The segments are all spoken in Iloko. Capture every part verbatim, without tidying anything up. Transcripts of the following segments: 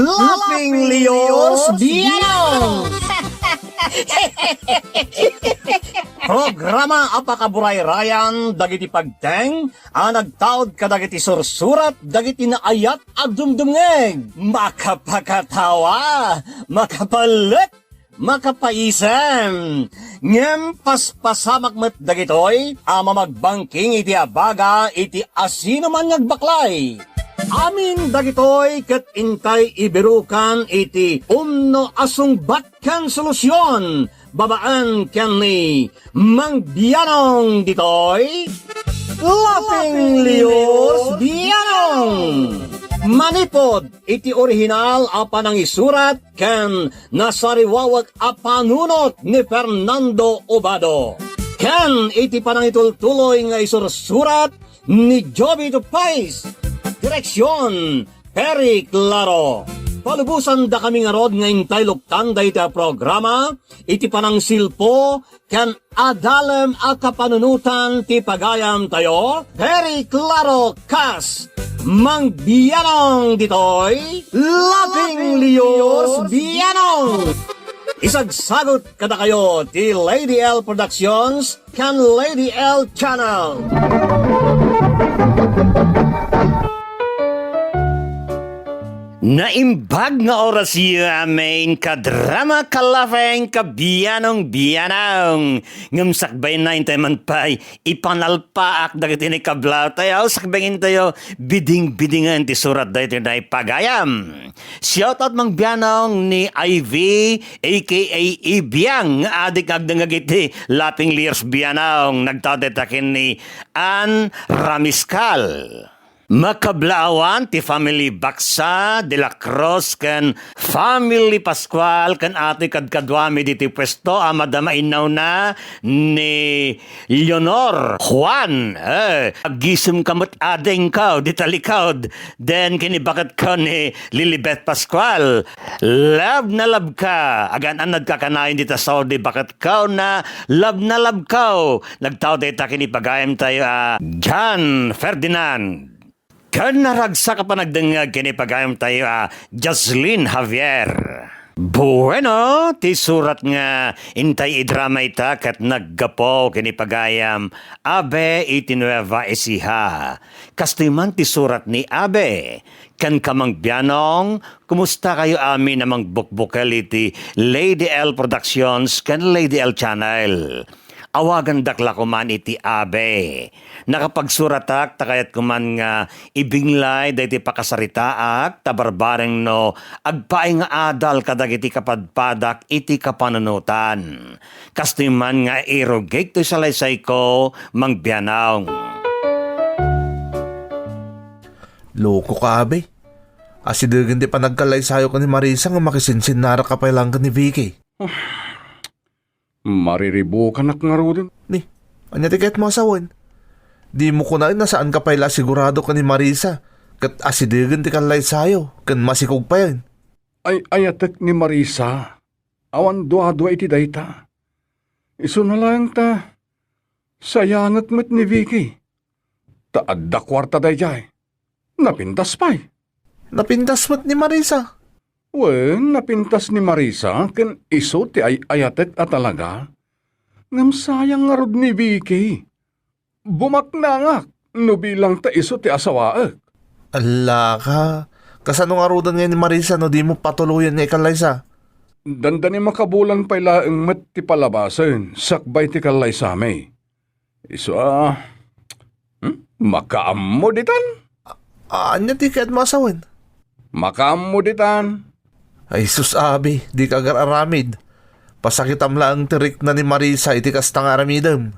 Laughing Leos Bianong! Programa a pakaburayrayan dagiti pagteng a nagtaud kadagiti sursurat dagiti naayat a dumdumngeg. Makapakatawa, makapalek, makapaisem. Ngem paspasamak met dagitoy a mamagbangking iti abaga iti asinoman nga agbaklay. Amin dagitoy ket intay ibirukan iti umno a sungbat ken solusion babaen ken ni Mang Bianong ditoy, Laughing Leos Bianong. Manipod iti orihinal a panangisurat ken nasariwawek a panunot ni Fernando Obado, ken iti panangitultuloy nga isursurat ni Jovito Pais. Direksion, Perry Claro. Palubosandakami ngarud nga intay luktan dayta a programa iti panangsilpo ken adalem a kapanunotan ti pagayamtayo, Perry Claro kas Mang Bianong ditoy, Laughing Leos Bianong. Isagsagut kadakayo ti Lady L Productions ken Lady L Channel. Naimbag nga orasyo, amin, kadrama, kalafeng, kabianong, bianong. Ngem sakbayna, intay man pay, ipanalpaak dagiti nakablatayo, sakbayen tayo, biding-bidingen ti surat daytoy naipagayam. Shout out, Mang Bianong, ni Ivy, A K A Ibiang, nga adik agdengngeg iti Laughing Leos Bianong, nagtaud dayta ken ni Ann Ramiscal. Makablaawan ti family Baksa, De La Cruz, ken family Pascual, ken atoy kadkaduami ditoy puesto a madama innawna ni Leonor Juan. Eh, aggisem ka met adingko, dita likod. Then, ken ni baketko ni Lilibeth Pascual. Love na love ka. Agan-annad ka kanayon dita Saudi, baketko na love na love ka. Nagtaud dayta ken ni pagayamtayo a John Ferdinand. Ken naragsak a panagdengngeg ken ni pagayamtayo a Jocelyn Javier. Bueno, ti surat nga intay idrama ita ket naggapu ken ni pagayam Abe iti Nueva Ecija. Kastoy man ti surat ni Abe. Ken ka, Mang Bianong, kumustakayo amin a mangbukbukel iti Lady L Productions ken Lady L Channel? Awagandak la koman iti Abe. Nakapagsuratak ta kayatko man nga ibinglay daytoy pakasaritaak ta barbareng no agpaay nga adal kadagiti kapadpadak iti kapanunotan. Kastoy man nga irugik toy salaysayko, Mang Bianong. Loko ka, Abe. Asidegen ti panagkallaysayo ken ni Marisa nga makisinsinnarak ka pay laeng ken ni Vicky. Mariribukanak ngaruden. Ni, ania ti kayatmo a sawen? Dimo kunaen a saan ka pay la a sigurado ken ni Marisa, ket asidegen ti kallaysayo, ken masikog payen. Ay-ayatek ni Marisa, awan duadua iti dayta. Isuna laeng ta, sayangek met ni Vicky. Ta adda kuarta daydiay. Napintas pay. Napintas met ni Marisa. Wen, napintas ni Marisa ken isu ti ay-ayatek a talaga. Ngem sayang ngarud ni Vicky. Bumaknangak no bilang ta isu ti asawaek. Allaka, kasano ngaruden ngay ni Marisa no dimo patuloyen nga ikallaysa? Dandani makabulan pay laeng met ti palabasen sakbay ti kallaysami. Isu a, hmm? Makaammo ditan? A-, ania ti kayatmo a sawen? Makaammo ditan. Ay sus, Abi, dika agar-aramid. Pasakitam laeng ti rikna ni Marisa iti kasta nga aramidem.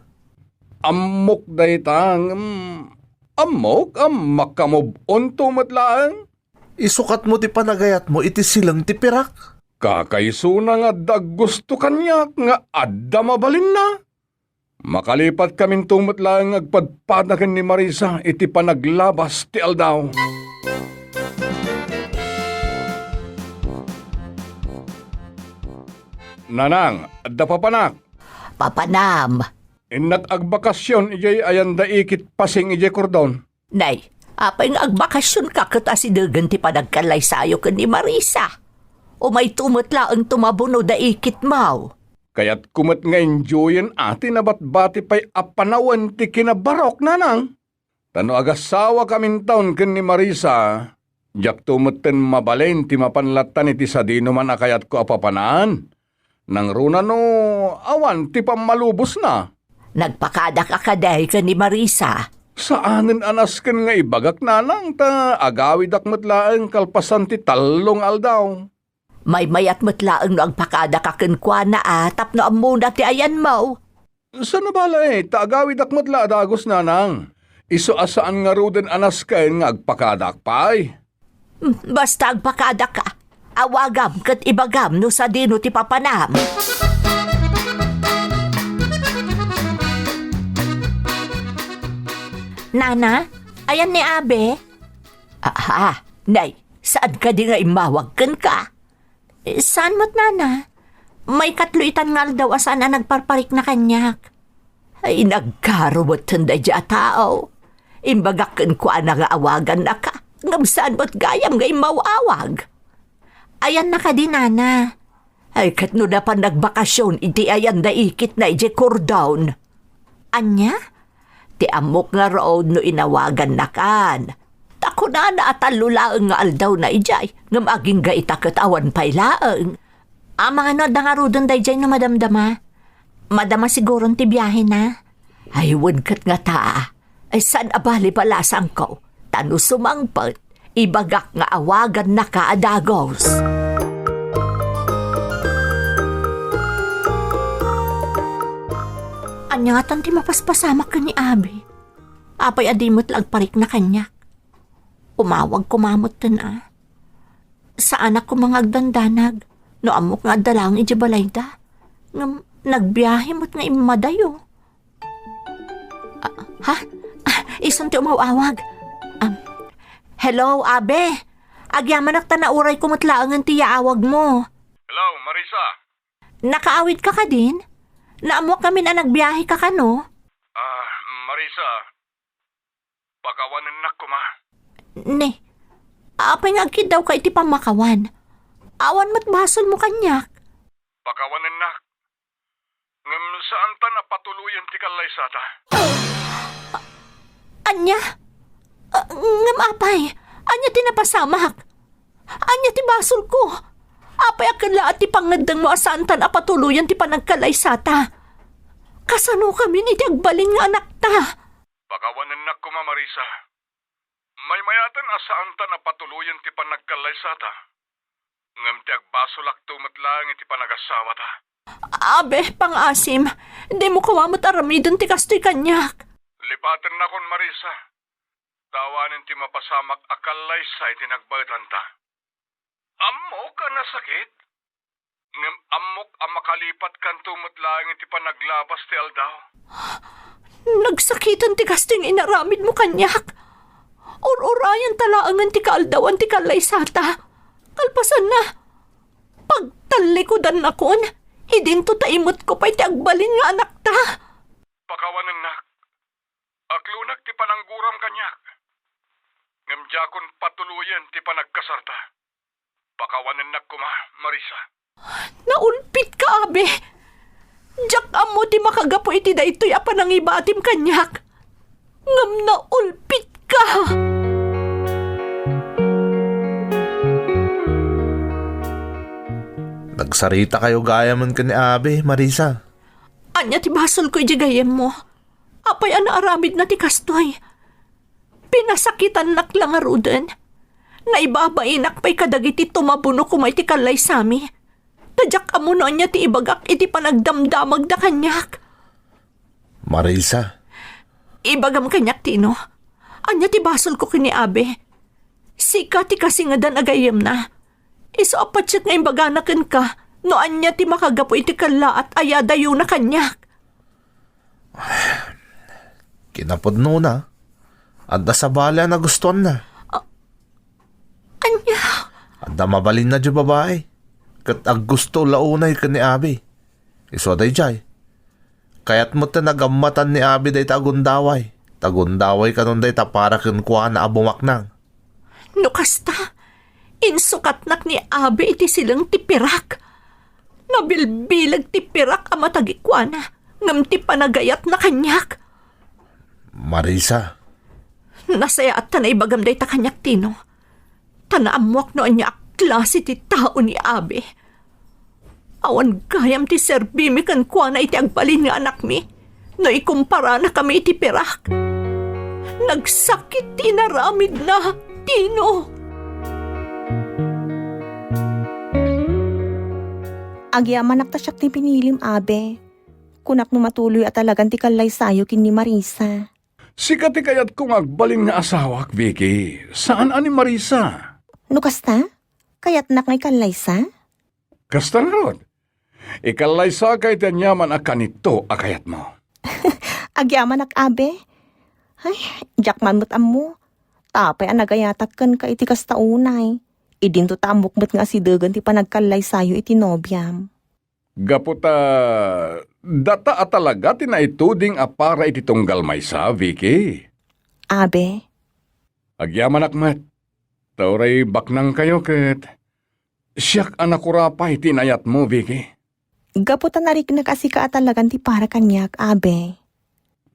Ammok dayta, ngem ammok a makamove on to met laeng. Isukatmo ti panagayatmo iti sileng ti pirak. Kakaisuna nga adda aggusto kaniak nga adda mabalinna. Makalipat kaminto met laeng nga agpadpada ken ni Marisa iti panaglabas ti aldaw. Nanang, adda papanak. Papanam. Innak agbakasyon idiay ayan da ikit pasing idiay kordon. Nay, Apay nga agbakasionka ket asidegen ti panagkallaysayo ken ni Marisa? Umayto met laeng tumabuno da ikitmo. Kayatko met nga enjoyen a ti nabatbati pay a panawen ti kinabarok, nanang. Ta no agasawakamin taon ken ni Marisa, diakto metten mabalin ti mapan lattan iti sadinoman a kayatko a papanan. Nangruna no awan ti pammalubosna. Nagpakadaka kadi ken ni Marisa? Saanen a nasken nga ibagak, nanang, ta agawidak met laeng kalpasan ti tallo nga aldaw. Maymayat met laeng no agpakadaka kenkuana a tapno ammona ti ayanmo. Saan a bale, ta agawidak met la a dagus, nanang. Isu a saan ngaruden a nasken nga agpakadak pay. Basta agpakadaka, awagam ket ibagam no sadino ti papanam. Nana, ayan ni Abe? Aha, nay, saan kadi nga immawag kenka? Eh, saan met, nana? Maikatlo itan nga aldaw a saan a nagparparikna kaniak. Ay, nagkaro metten daydiay a tao. Imbagak kenkuana nga awagannaka, ngem saan met gayam nga immaw-awag. Ayanna kadi, nana? Ay, ket no napan nagbakasion iti ayan da ikitna idiay Cordon. Ania? Ti ammok ngarud no inawagannakan. Ta kunana a tallo laeng nga aldawna idiay, ngem agingga ita ket awan pay laeng. Amangan no adda ngaruden daydiay no madamdama? Madama siguron ti biahena. Ay, wen ket ngata. Ay, saan a bale balasangko. Ta no sumangpet, ibagak nga awagannaka a dagus. Ania ngatan ti mapaspasamak ken ni Abi? Apay a di met la agparikna kaniak? Umawag koma metten a. Saanak koma nga agdandanag no ammok nga adda laeng idiay balayda. Ngem nagbiahe met nga immadayo. Ah, ha? Ah, isun ti umaw-awag. Um, hello, Abe. Agyamanak ta naurayko met laengen ti yaawagmo. Hello, Marisa. Nakaawidka kadin? Naammokamin a nagbiaheka kano? Ah, Marisa, pakawanennak koma. Ne, apay nga agkiddawka iti pammakawan? Awan met basolmo kaniak. Pakawanennak. Ngem saantan a patuloyen ti kallaysata. Ania? Ah, ngem apay, ania ti napasamak? Ania ti basolko? Apay a ket la ti pangngeddengmo a saantan a patuloyen ti panagkallaysata? Kasanokamin iti agbalin nga anakta? Pakawanennak koma, Marisa. Maymayaten a saantan a patuloyen ti panagkallaysata. Ngem ti agbasolakto met laeng iti panagasawata. Abe, pangaasim, dimo koma met aramiden ti kastoy kaniak. Lipatennakon, Marisa. Ta awanen ti mapasamak a kallaysay ti nagbaetanta. Ammok a nasakit, ngem ammok a makalipatkanto met laeng iti panaglabas ti aldaw. Nagsakiten ti kastoy nga inaramidmo kaniak. Ur-urayenta laengen ti kaaldawan ti kallaysata. Kalpasanna, pagtallikudannakon, idinto ta imetko pay ti agbalin nga anakta. Pakawanennak. Aklonak ti panangguram kaniak. Ngem diakon patuloyen ti panagkasarta. Pakawanennak koma, Marisa. Naulpitka, Abe. Diak ammo ti makagapu iti daytoy a panangibatim kaniak. Ngem naulpitka. Nagsaritakayo gayamen ken ni Abe, Marisa. Ania ti basolko iti gayyemmo? Apay a naaramidna ti kastoy? Pinasakitannak la ngaruden. Naibabainak pay kadagiti tumabuno koma iti kallaysami. Ta diak ammo no ania ti ibagak iti panagdamdamagda kaniak. Marisa. Ibagam kaniak, Tino. Ania ti basolko ken ni Abe? Sika ti kasingedan a gayyemna. Isu a patiek nga imbagana kenka no ania ti makagapu iti kallaat a yadayona kaniak. Kinapudnona, adda sabali a nagustuanna. A-, ania? Adda mabalinna diay babai, ket aggusto la unay ken ni Abi. Isu a daydiay, kayat met ta nagammatan ni Abi dayta a gundaway. Ta gundaway kanon dayta para kenkuana a bumaknang. No kasta, insukatnak ni Abe iti sileng ti pirak. Nabilbileg ti pirak a matagikuana, ngem ti panagayatna kaniak. Marisa. Nasayaat ta naibagam dayta kaniak, Tino. Ta naammuak no ania a klase ti tao ni Abe. Awan gayam ti serbimi kenkuana iti agbalin nga anakmi no ikumparana kami iti pirak. Nagsakit ti inaramidna, Tino. Agyamanak ta siak ti pinilim, Abe. Kunak no matuloy a talagan ti kallaysayo ken ni Marisa. Sika ti kayatko nga agbalin nga asawak, Vicky. Saan a ni Marisa? No kasta, kayatnak nga ikallaysa? Kasta ngarud. Ikallaysaka iti aniaman a kanito a kayatmo. Agyamanak, Abe. Ay, diak man met ammo. Ta apay a nagayatak kenka iti kasta unay? Idinto ta ammok met nga asidegen ti panagkallaysayo iti nobiam. Gapu ta data a talaga ti naituding a para iti tunggal maysa, Vicky. Abe. Agyamanak met. Ta uray baknangkayo ket siak a nakurapay ti inayatmo, Vicky. Gapu ta nariknak a sika a talagan ti para kaniak, Abe.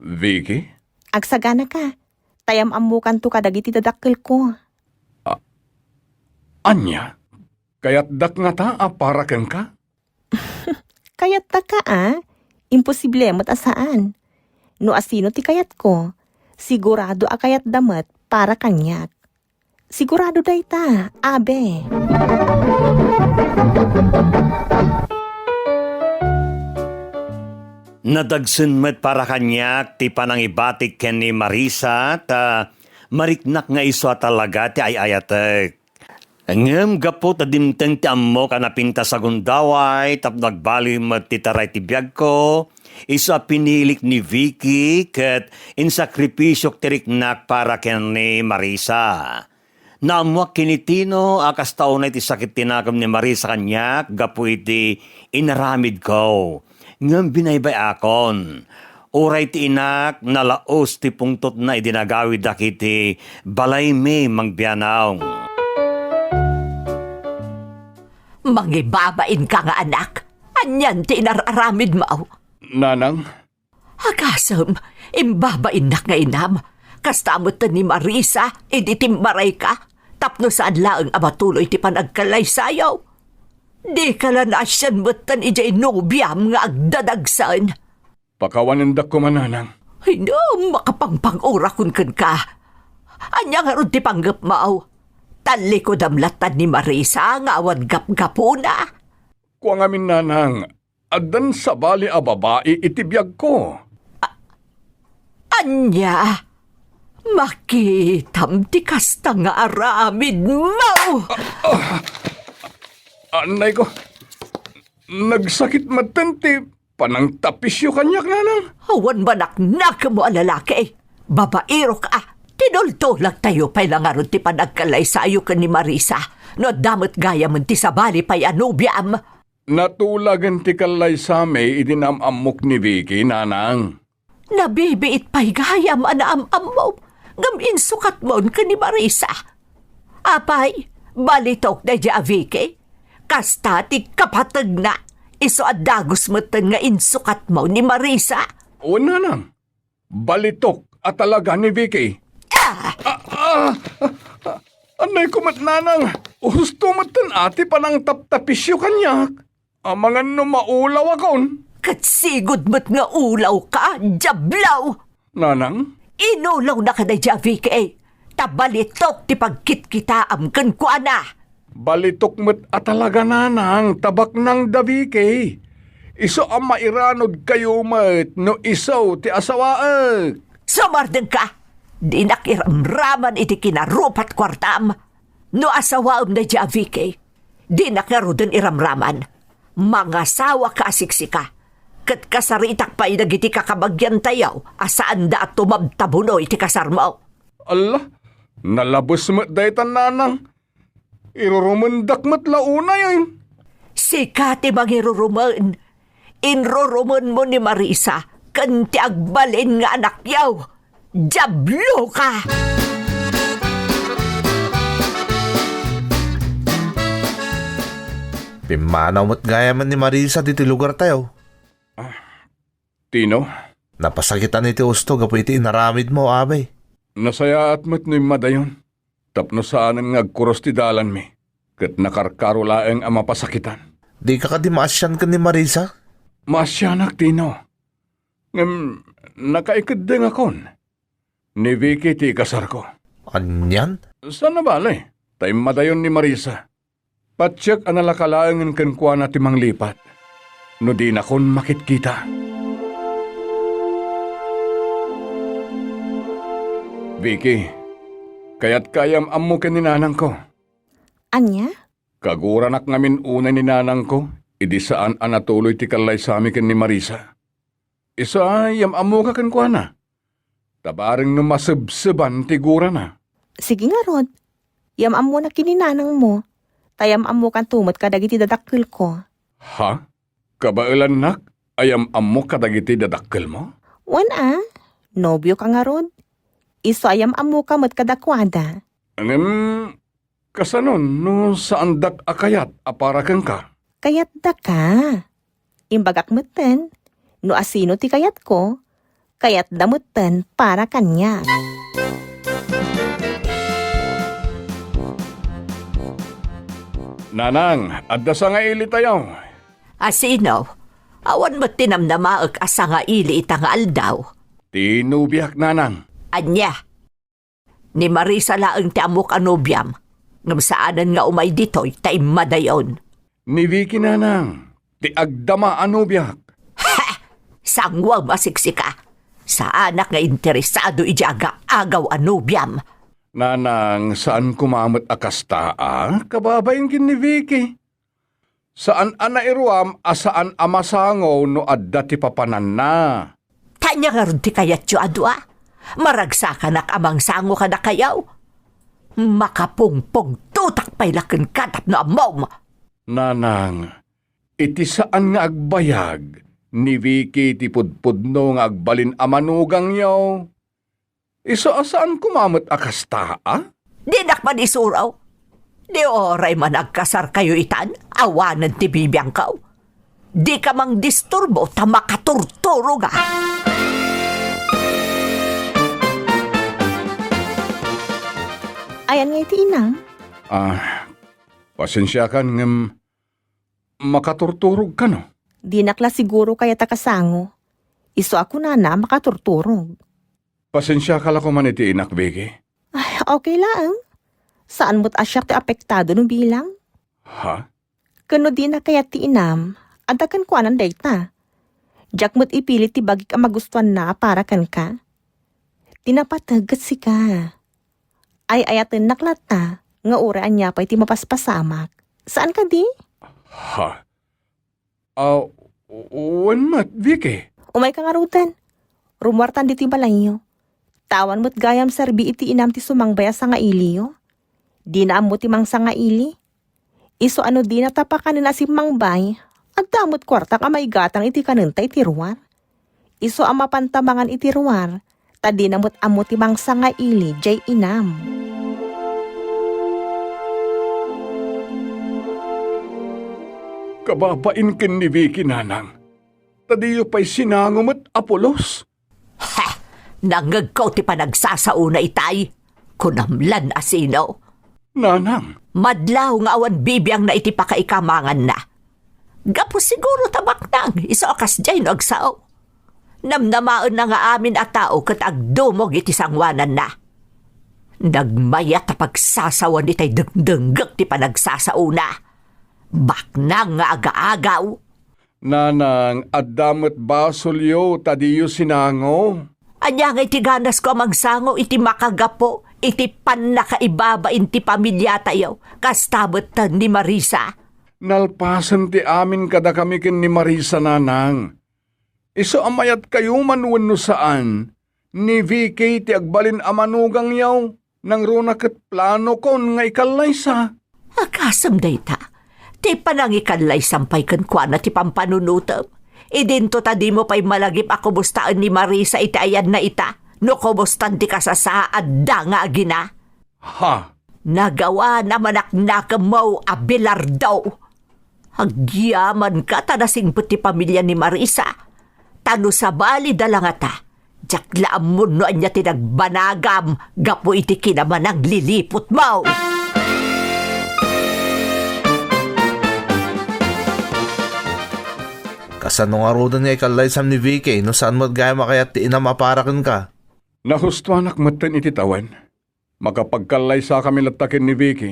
Vicky? Agsaganaka. Ta yam-ammokanto kadagiti dadakkelko. A-, ania? Kayatdak ngata a para kenka? Kayatdaka a? Imposible met a saan. No asino ti kayatko, sigurado a kayatda met para kaniak. Sigurado dayta, Abe. Nadagsen met para kaniak ti panangibatik ken ni Marisa, ta mariknak nga isu a talaga ti ay-ayatek. Ngem gapu ta dimteng ti ammok a napintas a gundaway tapno agbali met ti taray ti biagko, isu a pinilik ni Vicky ket insakripisiok ti riknak para ken ni Marisa. Naammoak ken ni Tino a kasta unay ti sakit ti nakem ni Marisa kaniak gapu iti inaramidko. Ngem binaybay-akon. Uray ti inak, nalaos ti pungtotna idi nagawiddak iti balaymi mangbianaw. Mangibabainka nga anak, anian ti inar-aramidmo? Nanang? Agasem, imbabainnak nga inam. Kasta met ni Marisa, idi timmarayka, tapno saan laeng a matuloy ti panagkalaysayo. Dika la naasian metten idiay nobiam nga agdadagsen. Pakawanendak koma, Nanang. Ay, no, makapangpang-urakon kenka. Ania ngarud ti panggepmo? Tallikudam lattan ni Marisa nga awan gapgapuna. Kua ngamin, Nanang, addan sabali a babai iti biagko. Ania? Makitam ti kasta nga aramidmo? Annayko, nagsakit metten ti panangtapisyo kaniak, Nanang. Awan manaknakemmo a lalaki. Babairok a, tinultulagtayo pay la ngarud ti panagkalaysayo ken ni Marisa no adda met gayamen ti sabali pay a nobiam. Natulagen ti kallaysami idi naam-ammok ni Vicky, Nanang. Nabibiit pay gayam a naam-ammom ngem insukatmon ken ni Marisa. Apay, balitok daydi a Vicky? Kasta ti kapategna, isu a dagus metten nga insukatmo ni Marisa? Wen, Nanang. Balitok a talaga ni Vicky. Ah! Ah, ah, ah, annayko met, Nanang. Husto metten a ti panangtaptapisyo kaniak. Amangan no maulawakon. Ket sigud met nga ulawka, diablo! Nanang? Inulawnaka daydi a Vicky, ta balitok ti pagkitkitaam kenkuana. Balitok met a talaga, Nanang, ta baknang da Vicky. Isu a mairanodkayo met no isu ti asawaek. Sumardengka! Dinak iramraman iti kinarupat kuartam. No asawaem daydi a Vicky, dinak ngaruden iramraman. Mangasawaka a siksika, ket kasaritak pay dagiti kakabagiantayo a saanda a tumabtabuno iti kasarmo. Alla, nalabes met dayta, Nanang. Irurumendak met la unay. Sika ti mangirurumen. Inrurumenmo ni Marisa ken ti agbalin nga anakyo. Diablo ka! Pimmanaw met gayam ni Marisa ditoy lugartayo. Ah, Tino? Napasakitan iti husto gapu iti inaramidmo, abay. Nasayaat met no immadayon, tapno saanen nga agkuros ti dalanmi, ket nakarkaro laeng a mapasakitan. Dika kadi maasian ken ni Marisa? Maasianak, Tino. Ngem, nakaikeddengakon. Ni Vicky ti ikasarko. Anian? Saan a bale, ta immadayon ni Marisa. Patiek a nalaka laengen kenkuana ti manglipat, no dinakon makitkita. Vicky, kayatka a yam-ammo ken ni nanangko. Ania? Kaguranak ngamin unay ni nanangko, idi saan a natuloy ti kallaysami ken ni Marisa. Isu a yam-ammoka kenkuana, ta bareng no masebseban ti gurana. Sige ngarud, yam-ammona ken ni nanangmo, ta yam-ammokanto met kadagiti dadakkelko. Ha? Kabaelannak a yam-ammok kadagiti dadakkelmo? Wen a, nobioka ngarud. Isu a yam-ammoka met kadakuada. Ngem, kasanon no saandak a kayat a para kenka? Kayatdaka. Imbagak metten, no asino ti kayatko, kayatda metten para kaniak. Nanang, adda sangailitayo. Asino? Awan met ti namnamaek a sangaili ita nga aldaw. Ti nobiak, nanang. Ania? Ni Marisa laeng ti ammok a nobiam, ngem saanen nga umay ditoy ta immadayon. Ni Vicky, nanang, ti agdama a nobiak. Ha! Sanguem a siksika! Saanak nga interesado iti aga-agaw a nobiam. Nanang, saan koma met a kasta a kababain ken ni Vicky. Saan a nairuam a saan a masango no adda ti papananna. Ta ania ngarud ti kayatyo a dua? Maragsakanak a mangsango kadakayo? Makapungpungtotak pay la kenka tapno ammom. Nanang, iti saan nga agbayag, ni Vicky ti pudpudno nga agbalin a manugangyo. Isu a saan koma met a kasta a? Dinak man isuro. Di uray man agkasarkayo itan, awanen ti bibiangko. Dika mangdisturbo ta makaturturoga. Ayan nga iti inam? Ah, pasensiakan ngem makaturturog kano? Dinak la siguro kayat a kasango. Isu a kunana a makaturturog. Pasensiaka la koman iti inak, Vicky. Ay, okay laeng. Saan met a siak ti apektado no bilang. Ha? Ken no dina kayat ti inam, adda kenkuanan dayta. Diak met ipilit ti bagik a magustuanna a para kenka. Ti napateg ket sika. Ay-ayatennak latta nga uray ania pay ti mapaspasamak. Saan kadi? Ha? Ah, wen met, Vicky. Umayka ngaruden. Rummuartan ditoy balayyo. Ta awan met gayam serbi iti inam ti sumangbay a sangailiyo. Dina ammo ti mangsangaili. Isu a no dina tapakanen a simmangbay, adda met kuartak a maigatang iti kanenta iti ruar. Isu a mapanta mangan iti ruar, ta dina met ammo ti mangsangaili diay inam. Kababain ken ni Vicky, nanang, ta diyo pay sinango met a pulos. Ha! Nangngegko ti panagsasaona itay. Kunam lan a sino. Nanang. Madlaw nga awan bibiangna iti pakaikamanganna. Gapu siguro ta baknang isu a kasdiay no agsao. Namnamaenna nga amin a tao ket agdumog iti sangoananna. Nagmayat a pagsasawan itay dengdenggek ti panagsasaona. Baknang nga agaagaw. Nanang, adda met basolyo ta diyo sinango. Ania ngay ti ganasko a mangsango iti makagapu iti pannakaibabain ti pamiliatayo, kasta met ni Marisa? Nalpasen ti amin kadakami ken ni Marisa, nanang. Isu a mayatkayo man wenno saan, ni Vicky ti agbalin a manugangyo. Nangruna ket planokon nga ikallaysa. Agasem dayta, ti panangikallaysam pay kenkuana ti pampanunotem. Idinto ta dimo pay malagip a kumustaen ni Marisa iti ayanna ita, no kumustan ti kasasaadda nga agina? Ha? Nagawan a manaknakemmo a bilardo! Agyamanka ta nasingpet ti pamilia ni Marisa, ta no sabalida la ngata, diak la ammo no ania ti nagbanagam gapu iti kinamanagliliputmo. Kasano ngaruden nga ikallaysam ni Vicky no saan met gayam a kayat ti inam a para kenka? Nahustuanak metten iti tawen. Makapagkallaysakami latta ken ni Vicky,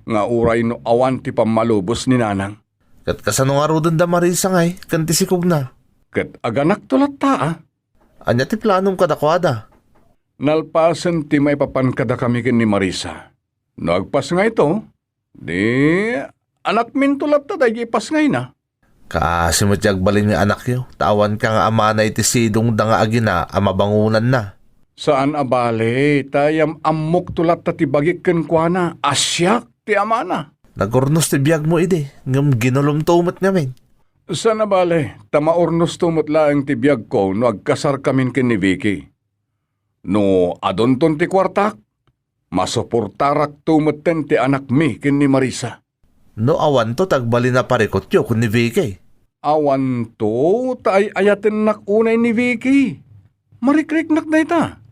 nga uray no awan ti pammalubos ni Nanang. Ket kasano ngaruden da Marisa ngay ken ti sikogna? Ket aganakto latta, a. Ania ti planom kadakuada? Nalpasen ti maipapan kadakami ken ni Marisa. No agpasngayto, di anakminto latta daydi ipasngayna. Kaasi met ti agbalin nga anakyo, ta awanka nga amana iti sidongda nga agina a mabangonanna. Saan a bale, ta yam-ammokto latta ti bagik kenkuana a siak ti amana. Nagurnos ti biagmo idi, ngem ginulomto met ngamin. Saan a bale, ta maurnosto met laeng ti biagko no agkasarkamin ken ni Vicky. No adunton ti kuartak, masuportarakto metten ti anakmi ken ni Marisa. No awanto, ti agbalin a parikutyo ken ni Vicky? Awanto, ta ay-ayatennak unay ni Vicky. Marikriknak dayta.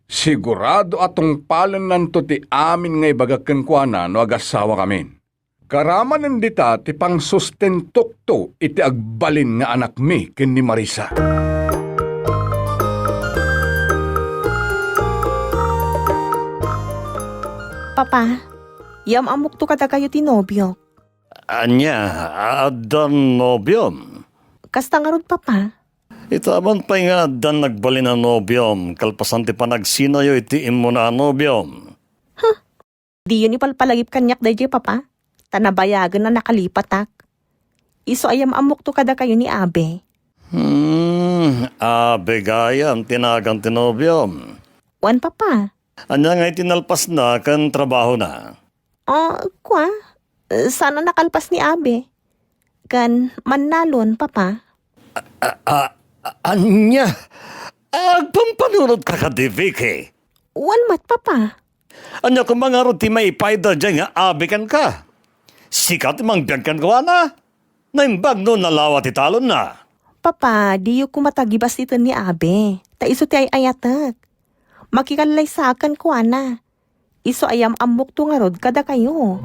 Sigurado a tungpalennanto ti amin nga ibagak kenkuana no agassawakamin. Karamanen dita ti pangsustentokto iti agbalin nga anakmi ken ni Marisa. Papa, yam-ammokto kadakayo ti nobiok. Ania, addan nobiom? Kasta ngarud, Papa. Ita man pay nga addan nagbalin a nobiom, kalpasan ti panagsinayo iti immuna a nobiom. Huh? Diyo ni palpalagip kaniak daydiay, Papa, ta nabayagen a nakalipatak. Isu a yam-ammokto kadakayo ni Abe. Hmm, Abe gayam ti nagan ti nobiom. Wen, Papa. Ania ngay ti nalpasna ken trabahona? Ah, kua, saan a nakalpas ni Abe. Ken mannalon, Papa. A, a, a, ania? Agpampanunot ka kadi, Vicky? Wen met, Papa. Ania koma ngarud ti maipaayda daydiay nga Abe kenka? Sika ti mangbiag kenkuana? Naimbag no nalawa ti talonna? Papa, diyo koma tagibastiten ni Abe, ta isu ti ay-ayatek. Makikallaysaak kenkuana. Isu a yam-ammokto ngarud kadakayo.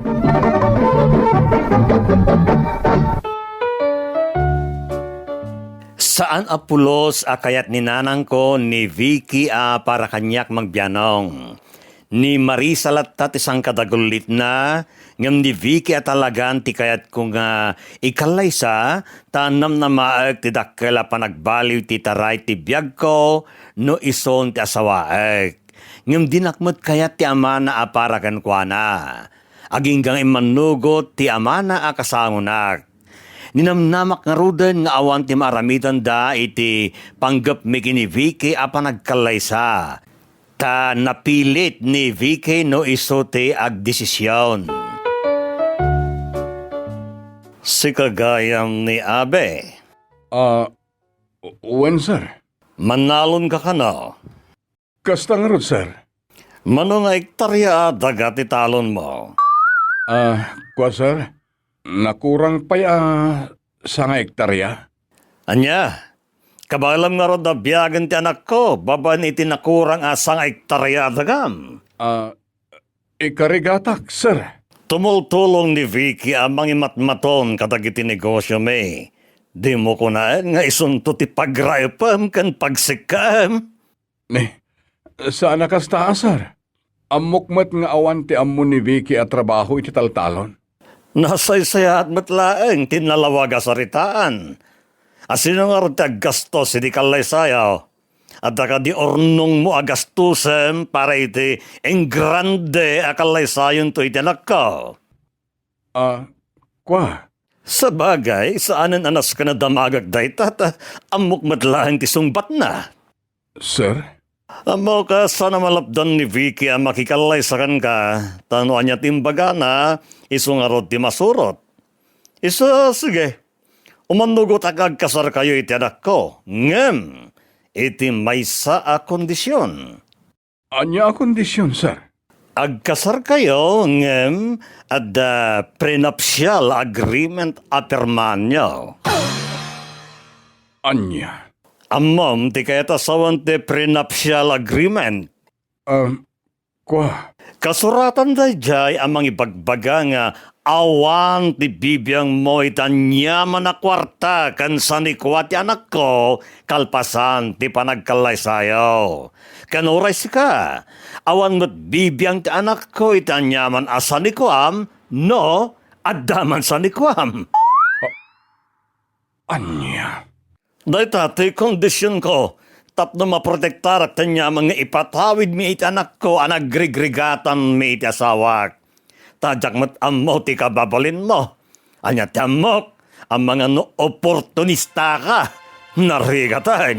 Saan a pulos a kayat ni nanangko ni Vicky a para kaniak mangbianong. Ni Marisa latta ti sangkadagullitna, ngem ni Vicky a talagan ti kayatko nga ikallaysa, ta namnamaek ti dakkel a panagbaliw ti taray ti biagko no isun ti asawaek. Ngem dinak met kayat ti amana a para kenkuana. Agingga nga immannugot ti amana a kasangonak. Ninamnamak ngaruden nga awan ti maaramidenda iti panggepmi ken ni Vicky a panagkallaysa. Ta napilit ni Vicky no isu ti agdesision. Sika gayam ni Abe? Ah, wen, sir. Mannalonka kano? Kasta ngarud, sir. Mano nga ektaria a daga ti talonmo? Ah, kua, sir, nakurang pay a sanga ektaria. Ania? Kabaelam ngarud a biagen ti anakko babaen iti nakurang a sanga ektaria a dagam? Ah, ikarigatak, sir. Tumultulong ni Vicky a mangimatmaton kadagiti negosiomi. Dimo kunaen nga isunto ti pagraepem ken pagsikkaem? Ni, saan a kasta, sir. Ammok met nga awan ti ammo ni Vicky a trabaho iti taltalon. Nasaysayaat met laeng ti nalawag a saritaan. A sino ngarud ti aggastos idi kallaysayo? Adda kadi urnongmo a gastosem para iti engrande a kallaysayonto iti anakko? Ah, kua. Sabagay, saanen a nasken a damagak dayta, ta ammok met laeng ti sungbatna. Sir? Ammok a saan a malapdan ni Vicky a makikallaysa kenka, ta no ania ti imbagana, isu ngarud ti masurot. Isu, sige. Umannugotak nga agkasarkayo iti anakko. Ngem, iti maysa a kondision. Ania a kondision, sir? Agkasarkayo ngem adda prenuptial agreement a pirmaanyo. Ania? Ammom ti kayat a sawen ti prenuptial agreement? Um, kua. Kasuratan daydiay a mangibagbaga nga awan ti bibiangmo iti aniaman a kuarta ken sanikua ti anakko kalpasan ti panagkallaysayo. Ken uray sika, awan met bibiang ti anakko iti aniaman a sanikuam no adda man sanikuam. Ania? Dayta ti kondisionko tapno maprotektarak ti aniaman nga ipatawidmi iti anakko a nagrigrigatanmi iti asawak. Ta diak met ammo ti kababalinmo. Ania ti ammok? Amangan no oportunistaka. Narigaten.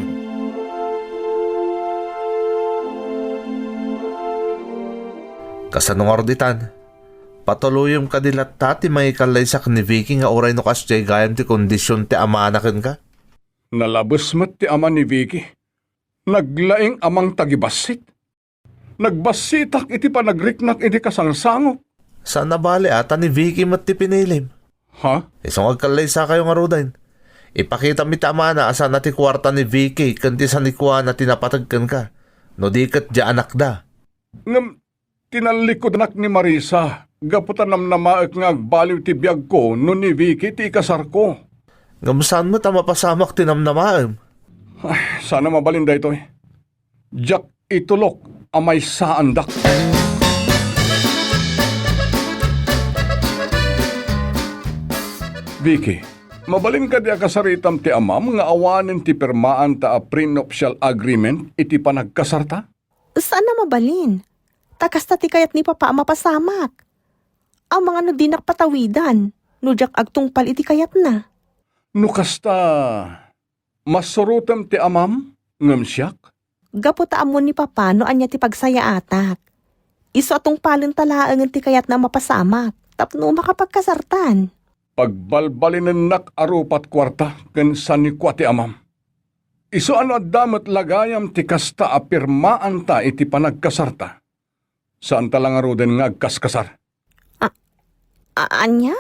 Kasano ngarud itan? Patuloyem kadi latta ti mangikallaysak ni Vicky nga uray no kasdiay gayam ti kondision ti amana kenka? Nalabes met ti ama ni Vicky. Naglaing a mangtagibassit. Nagbassitak iti panagriknak iti kasangsangok. Saan a bale a ta ni Vicky met ti pinilim. Ha? Isu nga agkallaysakayo ngaruden. Ipakitam iti amana a saan a ti kuarta ni Vicky ken ti sanikuana ti napateg kenka. No di ket dia anakda. Ngem tinallikudanak ni Marisa gapu ta namnamaek nga agbaliw ti biagko no ni Vicky ti ikasarko. Ngem saan met a mapasamak ti namnamaem? Ay, saan a mabalin daytoy. Diak itulok a maysaandak. Vicky, mabalin kadi a kasaritam ti amam nga awanen ti pirmaanta a prenuptial agreement iti panagkasarta? Saan a mabalin. Ta kasta ti kayat ni Papa a mapasamak. Amangan no dinak patawidan no diak agtungpal iti kayatna. No kasta, masurotem ti amam ngem siak? Gapu ta ammon ni Papa no ania ti pagsayaatak. Isu a tungpalenta laengen ti kayatna a mapasamak tapno makapagkasartan. Pagbalbalinennak a rupat kuarta ken sanikua ti amam. Isu a no adda met la gayam ti kasta a pirmaanta iti panagkasarta, saanta la ngaruden nga agkaskasar. A-, a-, ania?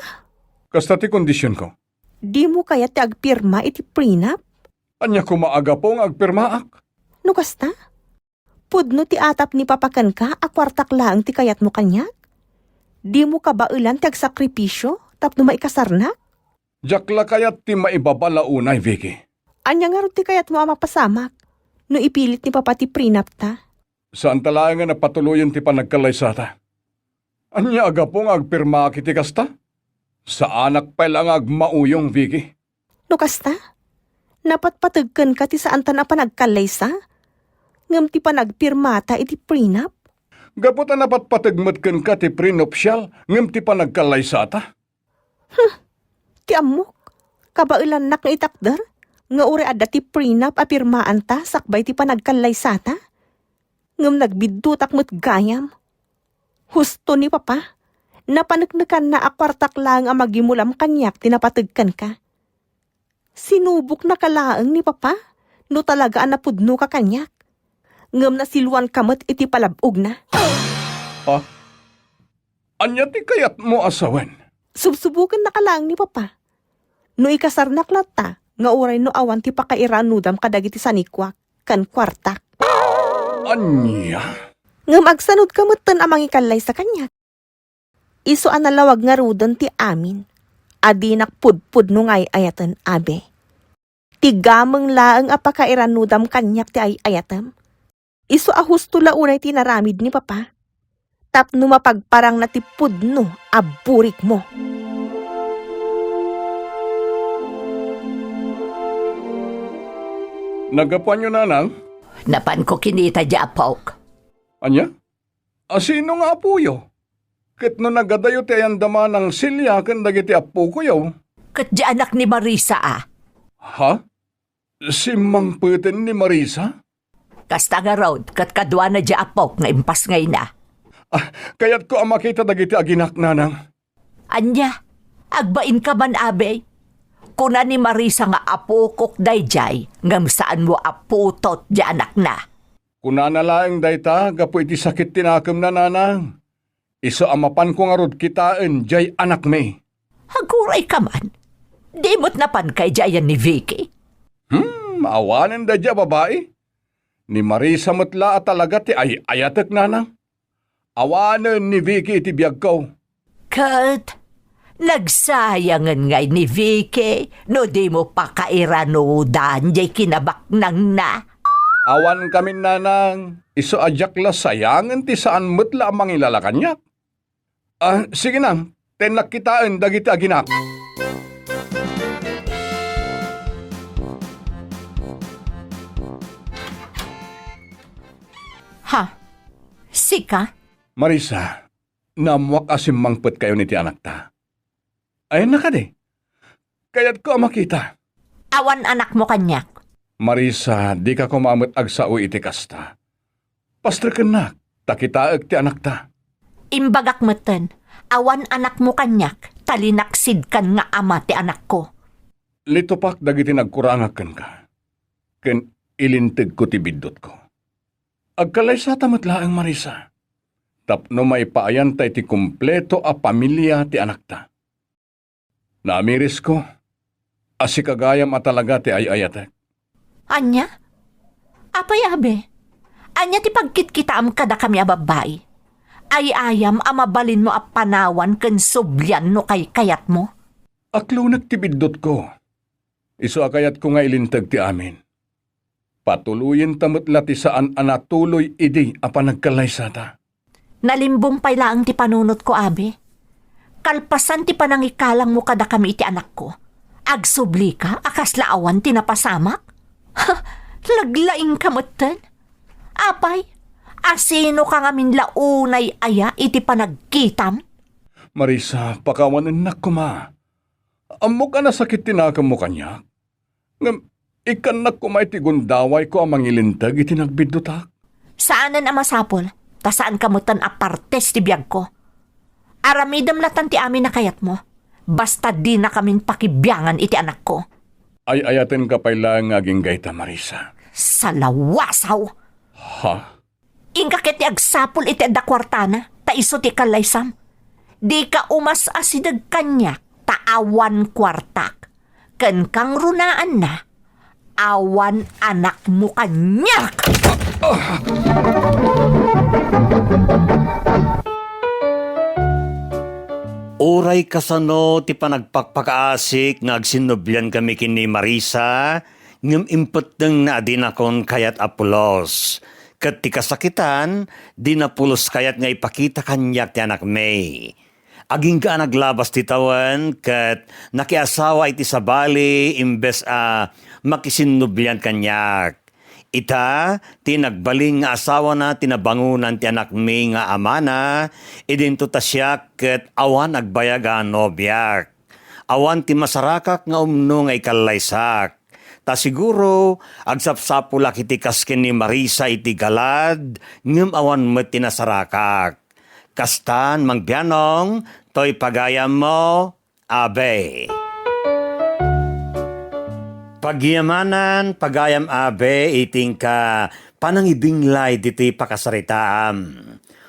Kasta ti kondisionko. Dimo kayat ti agpirma iti prenup? Ania koma a gapu nga agpirmaak? No kasta, pudno ti atap ni Papa kenka a kuartak laeng ti kayatmo kaniak? Dimo kabaelan ti agsakripisio tapno maikasarnak? Diak la kayat ti maibabala unay, Vicky. Ania ngarud ti kayatmo a mapasamak no ipilit ni Papa ti prenupta? Saanta laengen a patuloyen ti panagkallaysata. Ania a gapu nga agpirmaak iti kasta? Saanak pay la nga agmauyong, Vicky. No kasta, napatpateg kenka ti saantan a panagkallaysa, ngem ti panagpirmata iti prenup? Gapu ta napatpateg met kenka ti prenuptial ngem ti panagkallaysata. Hmm, ti ammok, kabaelannak nga itakder nga uray adda ti prenup a pirmaanta sakbay ti panagkallaysata. Ngem nagbiddutak met gayam. Husto ni Papa, napaneknekanna a kuartak laeng a magimulam kaniak ti napateg kenka. Sinuboknaka laeng ni Papa no talaga a napudnoka kaniak. Ngem nasiluanka met iti palab-ogna. Ha? Ania ti kayatmo a sawen? Subsubokennaka laeng ni Papa. No ikasarnak latta, nga uray no awan ti pakairanudam kadagiti sanikuak ken kuartak. Ania? Ngem agsanodka metten a mangikallaysa kaniak. Isu a nalawag ngaruden ti amin a dinak pudpudno nga ay-ayaten, Abe. Ti gameng laeng a pakairanudam kaniak ti ay-ayatem. Isu a husto la unay ti inaramid ni Papa tapno mapagparangna ti pudno a burikmo. Naggapuanyo, Nanang? Napanko kinita di apok. Ania? A sino nga apoyo? Ket no nagadayo ti ayanda manang Celia ken dagiti appokoyo? Ket di anak ni Marisa a. Ha? Simmangpeten ni Marisa? Kasta ngarud, ket kaduana di apok nga impasngayna. Ah, kayatko a makita dagiti aginak, Nanang. Ania? Agbainka man, Abe? Kuna ni Marisa nga apokok daydiay, ngem saanmo a putot diay anakna. Kunana laeng dayta gapu iti sakit ti nakemna, nanang. Isu a mapanko ngarud kitaen diay anakmi. Aguray ka man. Di met napanka idiay ayan ni Vicky? Hmm, awanen daydiay a babai. Ni Marisa met la a talaga ti ay-ayatek, nanang. Awanen ni Vicky iti biagko. Ket nagsayangen ngay ni Vicky no dimo pakairanudan diay kinabaknangna. Awan kamin, nanang, isu a diak la sayangen ti saan met la a mangilala kaniak. Ah, sige nang, tennak kitaen dagiti aginak. Ha? Sika? Marisa, naammoak a simmangpetkayon iti anakta. Ayanna kadi? Kayatko a makita. Awan anakmo kaniak. Marisa, dika koma met agsao iti kasta. Pastrekennak, ta kitaek ti anakta. Imbagak metten, awan anakmo kaniak, ta linaksidkan nga ama ti anakko. Litupak dagiti nagkurangak kenka, ken ilintegko ti biddutko. Agkallaysata met laeng, Marisa, tapno maipaayanta iti kompleto a pamilia ti anakta. Naamirisko a sika gayam a talaga ti ay-ayatek. Ania? Apay, Abe? Ania ti pagkitkitaam kadakami a babbai? Ay-ayam a mabalinmo a panawan ken sublian no kaykayatmo? Aklonek ti biddutko. Isu a kayatko nga ilinteg ti amin. Patuloyenta met la ti saan a natuloy idi a panagkallaysata. Nalimbong pay laeng ti panunotko, Abi. Kalpasan ti panangikalangmo kadakami iti anakko, agsublika a kasla awan ti napasamak? Ha, naglaingka metten? Apay, asinoka ngamin la unay aya iti panagkitam? Marisa, pakawanennak koma. Ammok a nasakit ti nakemmo kaniak. Ngem ikkannak koma iti gundawayko a mangilinteg iti nagbiddutak. Saanen a masapul, ta saanka metten a partes ti biagko. Aramidem latan ti amin a kayatmo, basta dinakamin pakibiangan iti anakko. Ay-ayatenka pay laeng nga agingga ita, Marisa. Salawasaw! Ha? Inka ket ti agsapul iti adda kuartana, ta isu ti kallaysam. Dika umas-asideg kaniak, ta awan kuartak. Ken kangrunaanna, awan anakmo kaniak! Uray kasano ti panagpakpakaasik nga agsinnubliankami ken ni Marisa, ngem impettengna a dinakon kayat a pulos. Ket ti kasakitan, dina pulos kayat nga ipakita kaniak ti anakmi. Agingga a naglabas ti tawen ket nakiasawa iti sabali imbes a makisinnublian kaniak. Ita, ti nagbalin nga asawana ti nabangonan ti anakmi nga amana, idinto ta siak ket awan agbayag a nobiak. Awan ti masarakak nga umno nga ikallaysak. Ta siguro, agsapsapulak iti kas ken ni Marisa iti galad, ngem awan met ti nasarakak. Kastan, Mang Bianong, toy pagayammo, Abe. Pagyamanan, pagayam Abe, iti inka panangibinglay ditoy pakasaritaam.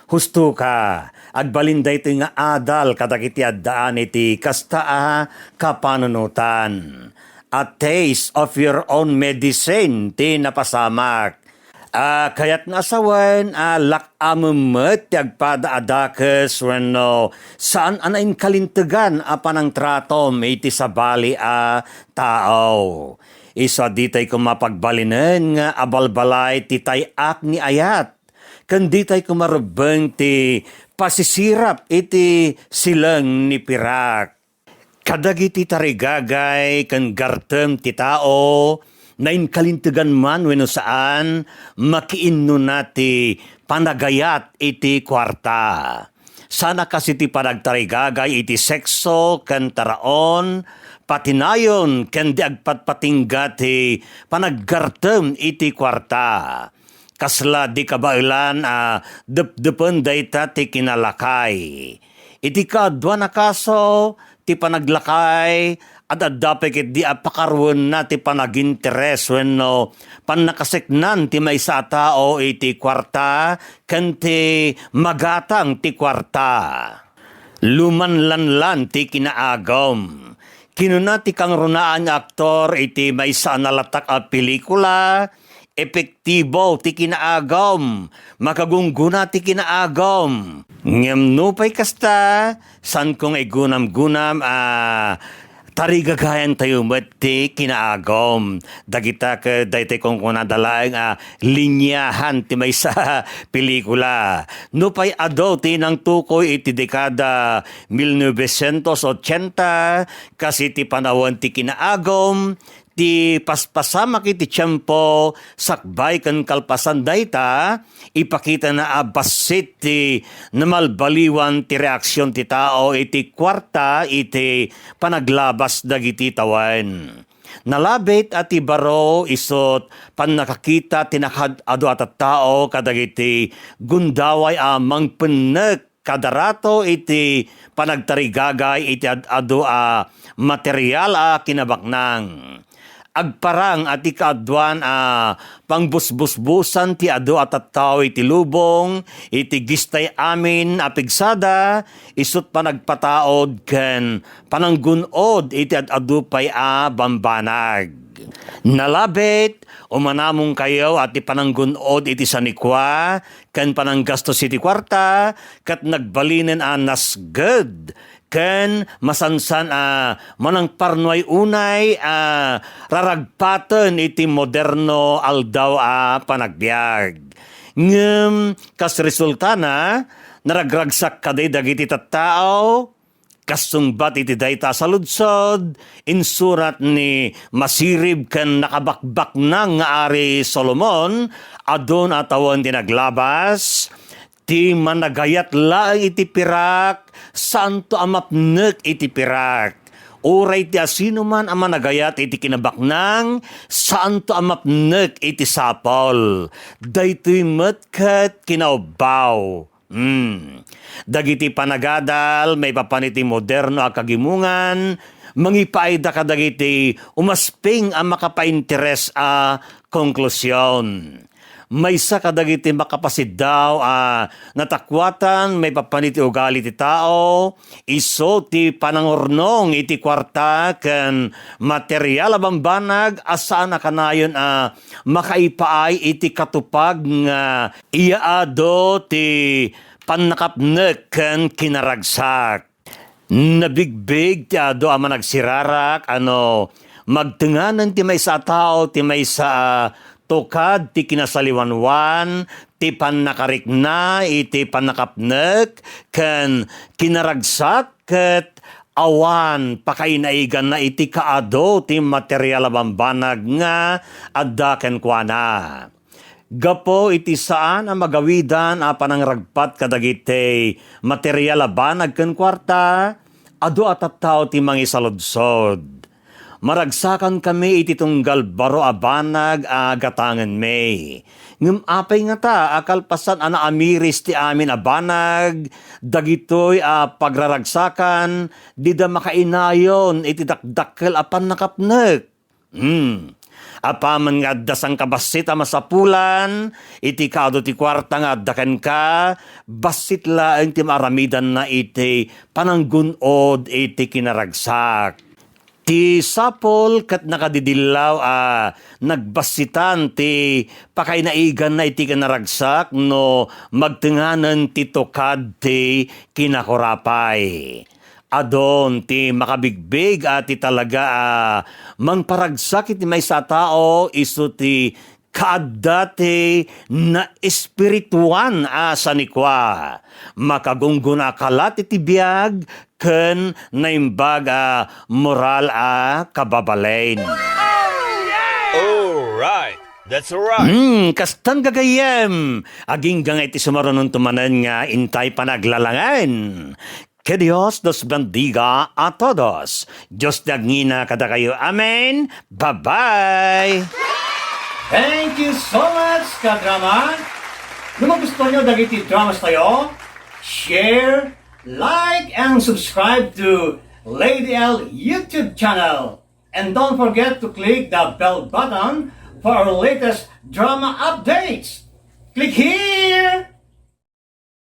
Husto ka, agbalin daytoy nga adal kadagiti addaan iti kasta a kapanunotan. A taste of your own medicine ti napasamak. A kayat nga asawen a lak-amem met ti agpada a dakes wenno saan a nainkalintegan a panangtratom iti sabali a tao. Isu a ditay koma pagbalinen nga abalbalay ti tay-ak ni ayat. Ken ditay koma rebbeng ti pasisirap iti sileng ni pirak. Kadagiti tarigagay ken gartem ti tao, nainkalintegan man wenno saan, makiinnuna ti panagayat iti kuarta. Saan a kas iti panagtarigagay iti sekso ken taraon, patinayon ken di agpatpatingga ti panaggartem iti kuarta. Kasla di kabaelan a depdepen dayta ti kinalakay. Iti kaaduan a kaso, ti panaglakay Ad-adda pay ketdi a pakaruenna ti panaginteres wenno pannakaseknan ti maysa a tao iti kuarta ken ti magatang ti kuarta. Lumanlanlan ti kinaagum. Kinuna ti kangrunaan nga aktor iti maysa a nalatak a pelikula, "Epektibo ti kinaagum, makagunggona ti kinaagum." Ngem nupay kasta, saanko nga igunamgunam a tarigagayantayo met ti kinaagum. Dagita ket daytoy kunkunada laeng a liniahan ti maysa a pelikula. Nupay adu ti nangtukoy iti dekada mil novecientos ochenta, kas iti panawen ti kinaagum, ti paspasamak iti tiempo, sakbay ken kalpasan dayta, ipakitana a bassit ti namalbaliwan ti reaksion ti tao iti kuarta iti panaglabas dagiti tawen. Nalabit a ti baro isut' pannakakita ti nakaad-adu a tattao kadagiti gundaway a mangpennek kada rato iti panagtarigagay iti ad-adu a material a kinabaknang. Agparang a ti kaaduan a pangbusbusbusan ti adu a tattao iti lubong iti gistay amin a pigsada, isut' panagpataud ken pananggun-od iti ad-adu pay a bambanag. Nalabit, umanamongkayo a ti pananggun-od iti sanikua ken pananggastos iti kuarta, ket nagbalinen a nasged ken masansan a manangparnuay unay a raragpaten iti moderno aldaw a panagbiag. Ngem kas resultana, naragragsak kadi dagiti tattao, kas sungbat iti dayta a saludsod, insurat ni masirib ken nakabakbaknang nga Ari Solomon, adun a tawen ti naglabas, ti managayat laeng iti pirak, saanto a mapnek iti pirak. Uray ti asinoman a managayat iti kinabaknang, saanto a mapnek iti sapol. Daytoy met ket kinaubbaw. Hmm. Dagiti panagadal maipapan iti moderno a kagimongan, mangipaayda kadagiti umasping a makapainteres a konklusion. Maysa kadagiti makapasiddaw a natakuatan maipapan iti ugali ti tao, isu ti panangurnong iti kuarta ken material a bambanag a saan a kanayon a makaipaay iti katupag nga iyaadu ti pannakapnek ken kinaragsak. Nabigbig ti adu a managsirarak a no magtenganen ti maysa a tao ti maysa a tukad ti kinasaliwanwan, ti pannakarikna iti pannakapnek ken kinaragsak ket awan pakainaiganna iti kaadu ti material a bambanag nga adda kenkuana. Gapu iti saan a magawidan a panangragpat kadagiti material a banag ken kuarta, adu a tattao ti mangisaludsod. Maragsakankami iti tunggal baro a banag a gatangenmi. Ngem apay ngata a kalpasan a naamiris ti amin a banag, dagitoy a pagraragsakan, dida makainayon iti dakdakkel a pannakapnek? Hmm. Apaman nga adda sangkabassit a masapulan iti kaadu ti kuarta nga adda kenka, bassit laeng ti maaramidanna iti pananggun-od iti kinaragsak. Ti sapul ket nakadidillaw a nagbassitan ti pakainaiganna iti kinaragsak no magtenganen ti tukad ti kinakurapay. Adun ti makabigbig a ti talaga a mangparagsak iti maysa a tao isu ti kaadda ti naespirituan a sanikua. Makagunggona a kalat iti biag ken naimbag a moral a kababalin. All right. That's all right. Hmm, kastan gagayyem. Agingga nga iti sumarunonto manen nga intay panaglalangen. Que Dios los bendiga a todos. Dios ti agngina kadakayo. Amen. Bye-bye. Thank you so much, kadrama. No magustuhan nyo dagiti dramas tayo, share, like, and subscribe to Lady L YouTube channel. And don't forget to click the bell button for our latest drama updates. Click here!